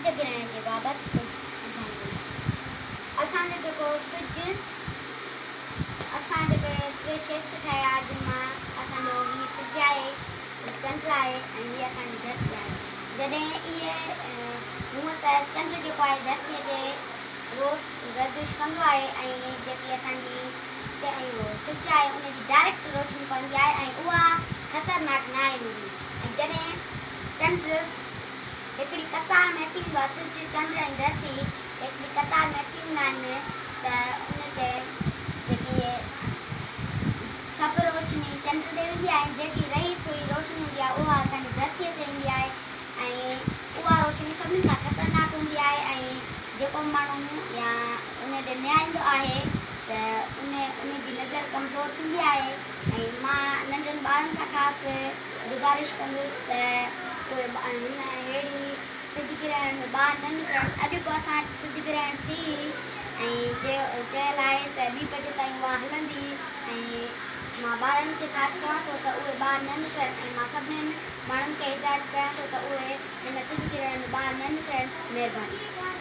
سج گرهڻ جي بابت ڪجهه ٻڌائيندس. اسان جو جيڪو سج اسان جيڪي ٽي شيپس ٺاهيا جن مان اسان جو هي سج آهي، هي چنڊ آهي ۽ هي اسان جي ڌرتي آهي. جڏهن اهي هونء ته چنڊ جيڪو آهي ڌرتيء تي روز گردش ڪندو آهي ۽ جيڪي اسان جي اهو سج آهي ان جي ڊائريڪٽ روشني پوندي آهي ۽ اها خطرناڪ ناهي هوندي ۽ جڏهن چنڊ هڪڙي قطار ۾ اچي ويندو آهي سج چنڊ ۽ ڌرتي هڪڙي قطار ۾ اچي ويندا آهن ته ان تي جيڪي سڀ روشني چنڊ تي ويندي آهي ۽ جيڪي رهي ٿوئي روشني هوندي آهي اها اسان جي ڌرتيء تي ايندي آهي ۽ اها روشني سڀني کان خطرناڪ هوندي آهي ۽ جيڪو ماڻهو يا ان ڏي نهاريندو آهي ته ان ان جي نظر ڪمزور ٿيندي آهي ۽ مان ننڍن ٻارن سان خاص گذارش ڪندس ته اهي هن اهڙي سج گرهڻ ۾ ٻاهر نه نڪرن. اڄ به اسان وٽ سج گرهڻ ٿي ۽ چيل آهي ته ٻي بجي تائين اها هلندي ۽ مان ٻارن کي خاص چوان ٿو ته اهي ٻاهر نه نڪرن ۽ مان سڀني ماڻهن کي هدايت ڪيان ٿو ته اهي هن سج گرهڻ ۾ ٻاهر نه نڪرن. مهرباني.